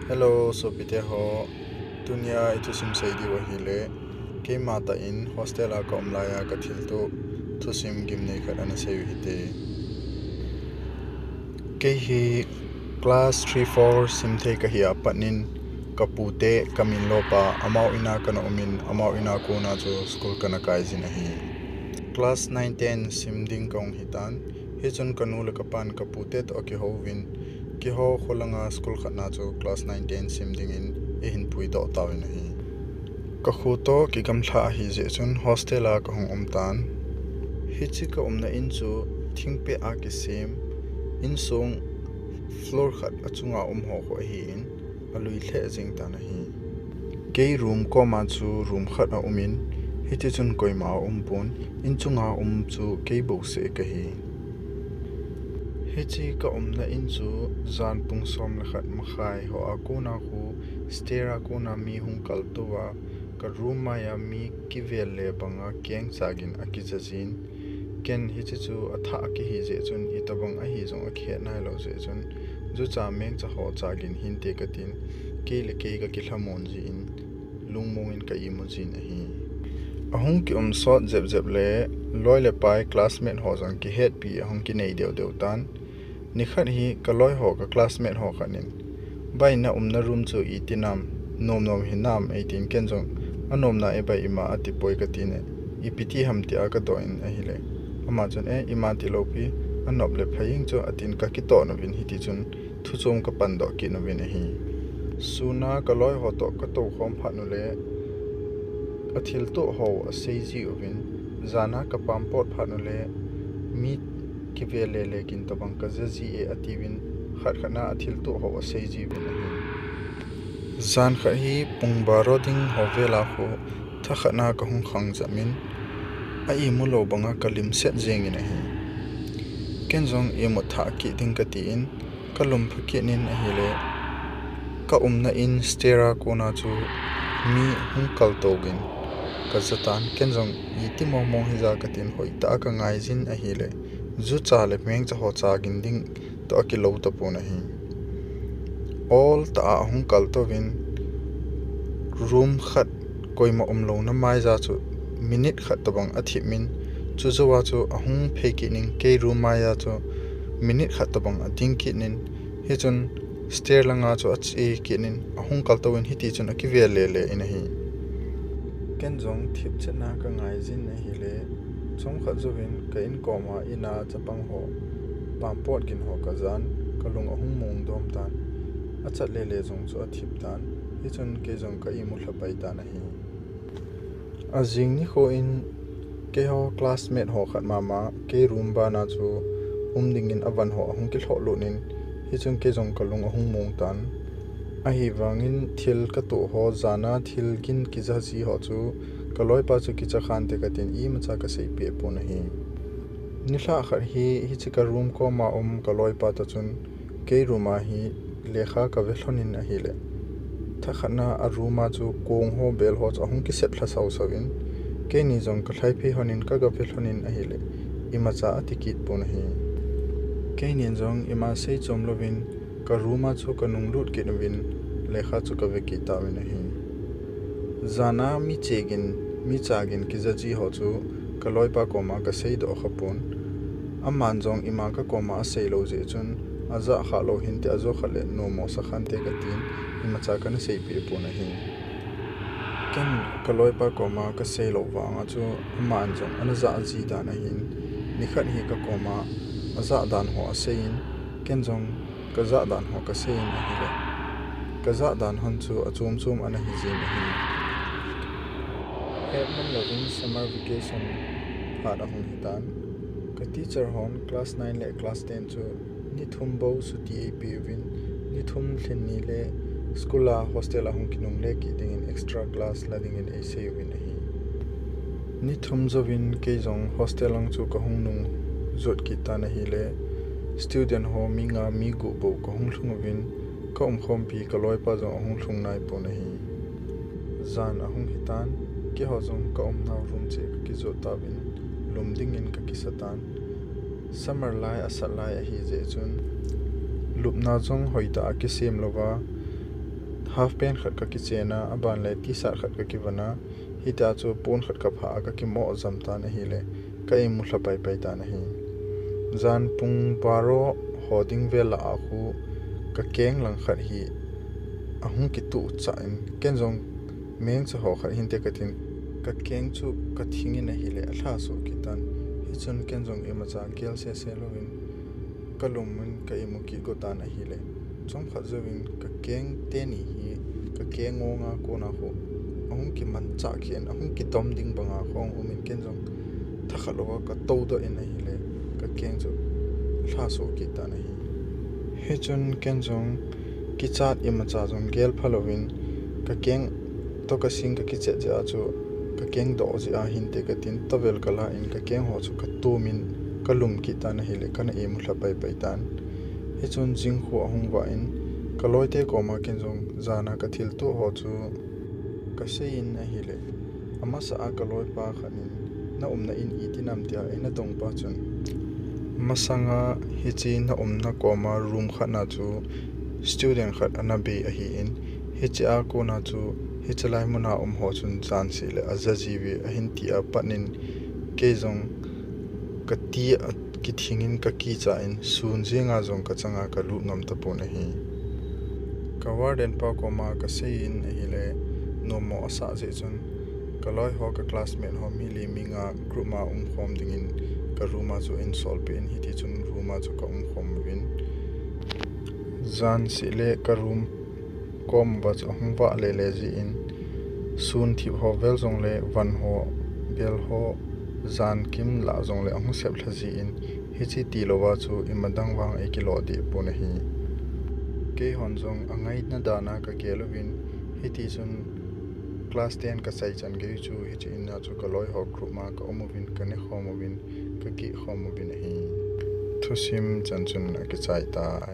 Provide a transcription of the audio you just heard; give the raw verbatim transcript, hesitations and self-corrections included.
Hello sopite ho, tunia ithusim seidiu ahile, keima tah in hostel a kaum laiya kathilto thusim gimnei khat ana seiu hite. Kei hi class three four simthei kahi a patnin, kapute kamin lopa amau ina kana umin, amau ina kona chu school kana kaijin ahi. Class nine ten sim ding kahung hitan, hichun kanu le kapan kapute toh akihouvin, keiho kholanga school khatna chu class nine ten sim dingin eihin puidoh tauvin ahi. Kakhu toh kigamlha ahijeh chun hostel a kahung umtan. Hiche kaumna in chu thingpeh a kisem, insung floor khat achunga umho khu ahin, alui lheh jengtan ahi. Kei room koma chu room khat aumin, hitichun koima aumpon, inchunga um chu kei bouseh kahi. Hiche kaumna in chu jan pung som le khat makhai hoa kona khu stair a kona mi hung kaltouva, ka room maiya mi kivel le banga kengchagin akijajin. Ken hiche chu athah kihi jeh chun itobang ahi jong akihet nailou jeh chun, jucha mengcha ho chagin hinte katin, kei le kei kakilhamon jin, lungmongin ka imujin ahi. Ahung kium sot jepjep le, loi le pai classmate ho jong kihetpi ahung kinei deudeu tan. Nikhat hi kaloiho ka classmate ho khat in, Bai, naumna room chu iti nam, nomnom hinam, eitin, ken jong anomna e bai, ima atipoi katin, ipi ti ham tia kadoh in ahile, ama chun, E, ima tilou pi, anop le phai jeng chu, atin, kakitoh uvin hitichun thuchom kapandoh kit uvin ahi. Suna kaloiho toh katoukhom phat ule, athilto ho aseijiuvin, jana kapampot phat ule, mi kivel lele gin tobang kajaji e atiuvin, khat khatna athilto ho aseijiuvin ahi. Jan khat hi pung baro ding ho vela khu thakhatna kahung khangjam in, a imulou banga kalimset jengin ahi. Ken jong imut thah kit ding katin, kalumpha kit in ahile, kaumna in stair a kona chu mi hung kaltouvin kajatan, ken jong iti mongmong hija katin hoitah a kangaijin ahile, jucha le mengcha ho chagin ding toh akilou tapon ahi. Oltah a ahung kaltouvin, room khat koima umlouna maija chu minute khat tobang athipmin, chujouva chu ahung phei kit in, kei room maiya chu minute khat tobang ading kit in, hichun stair langa chu ache kit in, ahung kaltouvin hitichun akivel lele in ahi. Ken jong thipchetna kangaijin ahile, chomkhat jouvin ka in koma ina chapang ho, pampot gin ho kajan, kalung ahung mongdom tan, achat lele jong chu athip tan, hichun kei jong ka imu lhapai tan ahi. Ajing nikho in keiho classmate ho khat mama, kei room bana chu um dingin avan ho ahung kilhoh lut in, hichun kei jong kalung ahung mong tan. Ahivangin thil katoh ho, jana thil gin kijaji ho chu kaloipa chu kicha khante katin imacha kaseipeh pon ahi. Nilhah khat hi hiche ka room koma um kaloipa toh chun, kei room a hi lekha kave lhon in ahile, thakhatna a room a chu kong ho bel ho chu ahung kisep lha sausau in, keini jong kalhaiphei lhon in kagave lhon in ahile, imacha ati kit pon ahi. Keinin jong ima seichom louvin, ka room a chu kanunglut kit uvin, lekha chu kave kit tauvin ahi. Jana mi che gin, mi cha gin kijaji ho chu kaloipa koma kaseidoh khapon. Aman jong ima kakoma aseilou jeh chun, ajah khah lou hinte, ajo khat le nommo sa khante katin, imacha kana seipeh pon ahi. Ken kaloipa koma kaseilou vanga chu aman jong ana jah ji dan ahin, nikhat hi kakoma ajah dan ho aseiyin, ken jong kajah dan ho kaseiyin ahile, kajah dan hon chu achom chom ana hijin ahi. Hetman louvin summer vacation phat ahung hitan. Ka teacher hon class nine le class ten chu ni thum bou chuti eipeuvin, ni thum lhin ni le school a hostel a hung kinungle kit dingin extra class la dingin eiseiuvin ahi. Ni thum jouvin kei jong hostel lang chu kahung nung jot kit tan ahile, student ho mi nga mi gup bou kahung lhung uvin, kaumkhompi kaloipa jong ahung lhung naipon ahi. Jan ahung hitan, keiho jong kaumnau room cheh kakijot tauvin, lum dingin kakisatan. Summer lai asat lai ahijeh chun, lupna jong hoitah a kisem louva, Half pant khat ka kichen a, aban le T-shirt khat ka kivon a, hitia chu pon khat ka phah a ka kimoh jam tan ahile, ka imu lha paipai tan ahi. Jan pung baro ho ding vel lah a khu ka keng lang khat hi ahung kituh chah in, ken jong mengcha ho khat hinte ka tin, ka keng chu ka thing in ahile, alha soh kit tan. Hichun ken jong imacha gel sese louvin, ka lum in ka imu kit go tan ahile, chomkhat jouvin ka keng teni hi ka keng ngonga kona khu ahung kimanchah kit in, ahung kidom ding banga khu ahung um in, ken jong thakhat louva ka toudoh in ahile, ka keng chu lha soh kit tan ahi. Hichun ken jong kichat imacha jong gel phalouvin, ka keng toh ka sing ka kichet jeh a chu, ka keng doh jeh a hinte ka tin, towel ka la in ka keng ho chu ka tum in ka lum kit tan ahile, kana imu lha paipai tan. Hichun jing khu ahung vah in, ka loite koma ken jong jana ka thiltoh ho chu ka seiyin ahile, amasa a ka loipa khat in, na umna in iti nam tia eina dong pa chun, masanga hiche na umna koma room khatna chu student khat ana bei ahin, hiche a kona chu hiche lai muna um ho chun jan seh le aja jiuve ahin tia pat in, kei jong kati a kithing in ka kicha in, sun jenga jong ka changa ka lut ngam tapon ahi. Ka warden pa koma ka seiyin ahile, nommo asah jeh chun, ka loi ho ka classmate ho mi li mi nga group ma umkhom dingin ka room a chu eisolpeh in, hitichun room a chu ka umkhom uvin. Jan seh le ka room kom uva chu ahung vah lele jeh in, sun thip ho vel jongle van ho, bel ho, jan kim lah jongle ahung sep lha jeh in, hiche tilouva chu imadang vang eikilo deh pon ahi. Keihon jong angaina dan a ka gel uvin, hitichun class ten ka chai chan gei chu hiche in a chu ka loi ho group ma ka um uvin, ka nekhom uvin, ka gihkhom uvin ahi. Thusim chan chun akichai tai.